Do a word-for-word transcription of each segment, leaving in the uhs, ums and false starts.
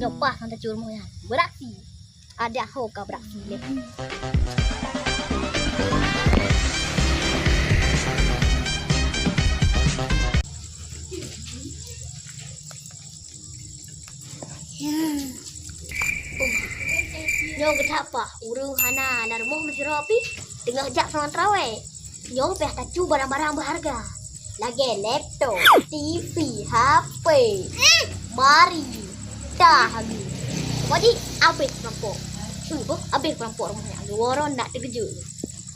Nyoe paih ngon tacue rumoh nyan. Beraksi. Adak ho ka beraksi lé. Nyoe geutak paih, ureueng hana na rumoh meusidroe pih teungoh jak seunang traweh. Nyoe pih tacue barang-barang beuharga lagèe laptop, T V, H P, mari, tah lagi. Jadi abéh keurampok. Cuba abéh keurampok rumoh nyan. Geuworo nak teukeujot.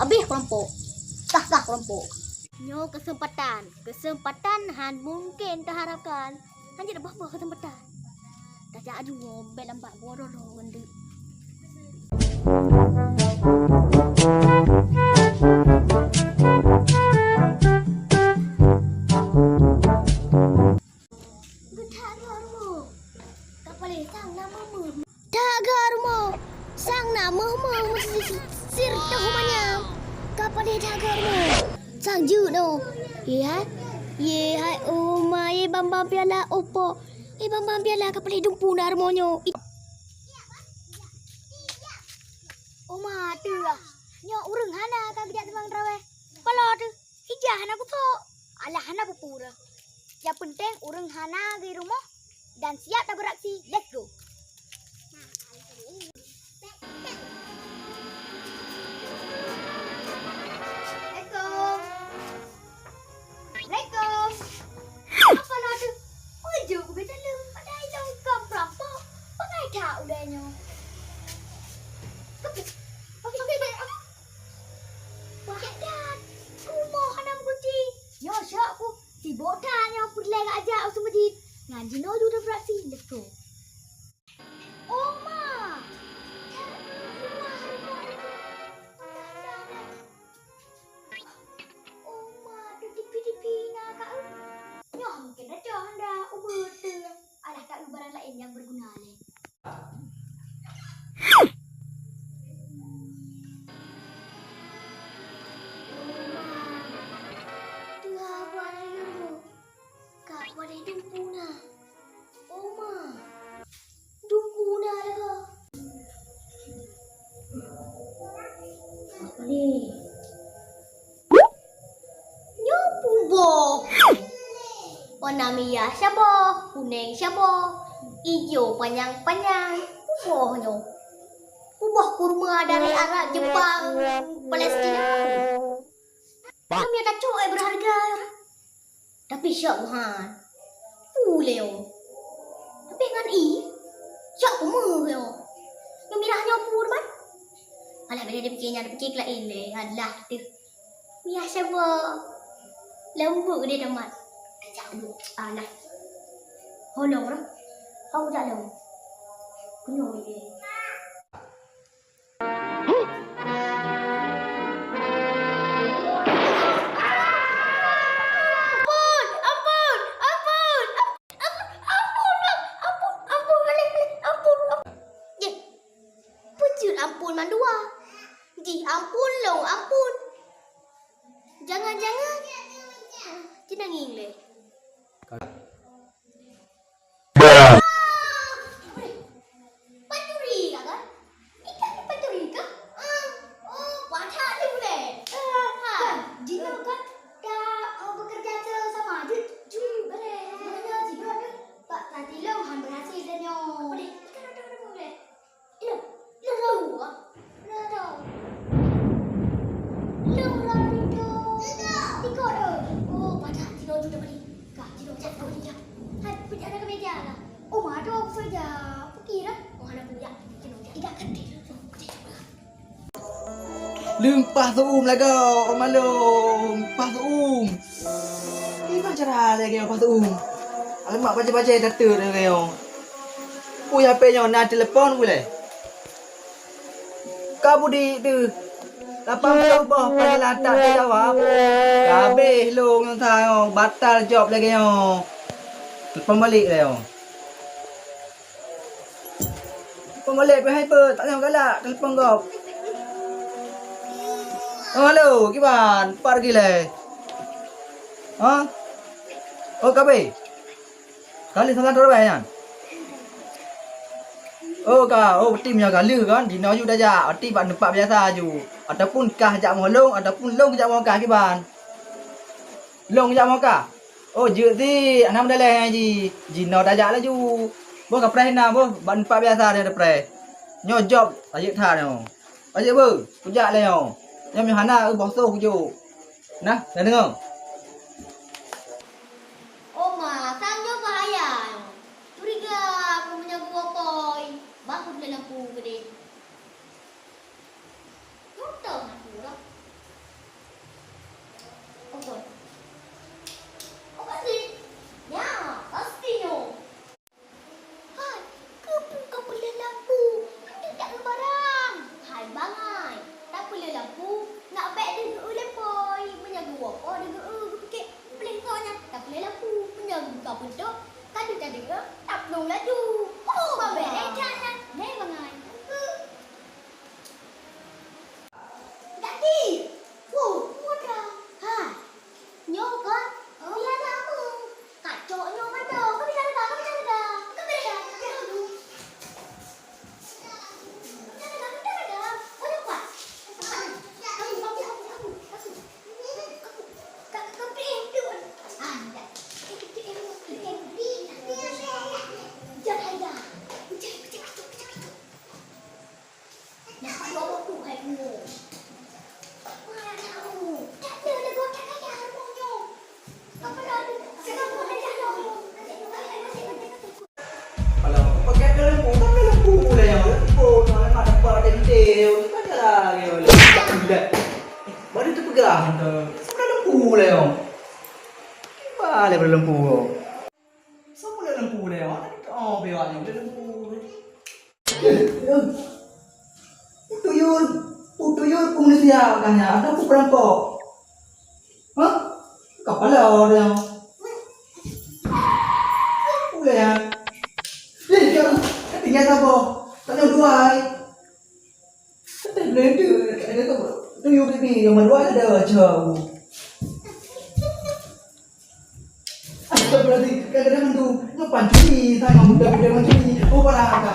Abéh keurampok. Kah-kah keurampok. Nyoe keuseumpatan. Keuseumpatan han mungken teuharapkan. Hanjeuet boh-boh keuseumpatan. Tajak aju ngon bèk lambat geuworo lôn ngon deuk. Geutak geuh rumoh. Ka paleng sang na meuh-meuh. That geuh rumoh. Sang na meuh-meuh meusisir toh manyam. Ka paleng that geuh rumoh. Sang jeuet nyoe. Ye hai. Ye hai, oh ma, ye bam-bam piala, oh po. Ye bam-bam piala, ka paleng dumpeue na rumoh nyoe. Oma teuh, nyoe ureueng hana ka geujak teumang traweh. Paloe teuh, ija hana kusok, alah hana peue-peue. Nyang peunteng ureueng hana geurumoh dan siap tabeureaksi. Let's go. Assalamualaikum. Assalamualaikum. Apa lah tu? Ujung ku beda lu. Ada yang kau perampok. Pakai tak udah nyo? Pakai tak? Ku mau hana kunci. Nyo syok ku. Tiba tak nyo pulai ajak usung masjid. Ngan jino ju dah beraksi. Let's go. Oma! Oma, tu tipi-tipi na ka eu. Nyoe mungken dah cok handa ubeut teuh. Alah, ka eu barang laén nyang berguna lé. Oma, tu apa lagi tu? Ka pada dumpeue na. Oma. Dumpeue na lagoe. Apa ni? Nyoe puboh. Warna mirah saboh, kuneng saboh, ijo panyang-panyang. Puboh nyoe. Puboh kurma dari Arab, Jepang, Palestina. Kami ada cok, eh, berharga. Tapi syok buhan. Pu lé nyoe. Tapi ngon i. Syok pu meuh nyoe. Nyoe mirah nyoe pu teuma. Alah, bila dia pikir nyan, dia pikir laén lé. Alah, tu. Mirah siapa? Lembut dia teuma. Kejap dulu. Alah. Holong lah. Kau jak lom. Kena lé. Ampun, ampun, ampun, ampun, ampun, ampun, ampun, ampun, ampun, ampun. Jeh, peue jeuet ampun mandua? Jih ampun, lôn ampun. Jangan-jangan, jih nangis lé. Pancuri kah kan? Ikan pancuri kah? Ah, oh, padah tu boleh. Ah, ha, jinoe kan dah, oh, bekerja sama je. Ju, boleh. Mana jibrod tu? Pak, tadi lo han berhasil dah nyoe. Boleh. Ikan ada, ada boleh. Inoe, inoe, inoe. Inoe, inoe. Inoe, inoe, inoe. Tiga dah. Oh, padah jinoe tu dah balik. Kah, jinoe jak kau ni, jak. Hai, pijak dah ke meja lah. Oh, ma tu aku saja. Pergi lah. Oh, anak pijak. Jinoe jak. Tidak kerti. Leumpah seu'uem lagoe, oh, malum. Leumpah seu'uem. Iban cara lagèe nyoe paih tu'ueng. Alamak, bajèe-bajèe tateut lagèe nyoe. Ui, H P nyoe na telepon ulèe. Ka budi deuh. Lapan ploh boh panyalatak teu jawab. Ka habéh lôn nyoe sa nyoe, batal job lagèe nyoe. Telepon balek lagèe nyoe. Telepon balek pih hai beuet, tak nyoe galak telepon gob. Oh, halo, kiban? Pat gilèe? Ha? Oh, ka abéh? Kali salah droe nyan. Oh ka, oh beutôi meunyoe ka lheueh kan, jinoe ju tajak, beutôi bak teumpat biasa ju. Ataupun kah jak meuh lôn, ataupun lôn jak meuh kah kiban. Lôn jak meuh kah? Oh jeuet sit, hana meudaleh jih. Jinoe tajak laju. Boh kapreh na boh, bak teumpat biasa tajak kapreh. Nyoe job, rayeuk that nyoe. Rayeuk beuh, kujak lé nyoe. Nyoe meunyoe hana, eu boh soh kujok. Nah, na deungoe? Oma, sang nyoe bahaya nyoe. Curiga aku meunyoe geuwoe pôi, bah kubleh lampu keudeh. Nyoe toh na tu lah. Oh, kon. Oh, kon sit. Nyan, pasti nyoe. Hai, keupeue kapeuleueh lampu? Hanjeuet jak keu barang. Hai bangai, tapeuleueh lampu, nak bèk deungoe lé pôi. Meunyoe geuwoe pôi deungoe, geupike peuleueh ngon nyan, tapeuleueh lampu. Meunyoe geuka beudôh, ka deuh tadeungoe, taplueng laju. Oh, babeh lé jalan, lé bangai. Jadi, wow, muda. Hai, nyoe kan? Oh, ya, kamu. Kacok nyoe mantong. Kau bisa lega, kau bisa lega. Kau bisa lega. Kau bisa lega, kau bisa lega. Kau dapat. Aku, aku, aku, aku, aku. Aku. Kau, kau pilih, pilih. Ah, ya. Pilih, pilih, pilih. Jangan lega. Jangan, jangan, jangan, jangan. Alah, pakai dalam buku, dalam buku lah yang dalam buku, dalam ada pada detail, baca lagi oleh. Baru tu pegang tu, dalam buku lah yang. Balik dalam buku. Semua dalam buku lah yang. Oh, bewaknya dalam buku. Peue tuyul, peue tuyul peue manusia katanya, atau peue perampok? Hah? Kapala orang. Uleh ya. Eh, dia, dia tinggal apa? Tak ada dua ai. Kata dia tu, kata dia tu, tuyul pipi yang dua ada jauh. Astagfirullahaladzim, kadang-kadang tu, nyoe pancuri, sayang, muda-muda pancuri. Oh, parah,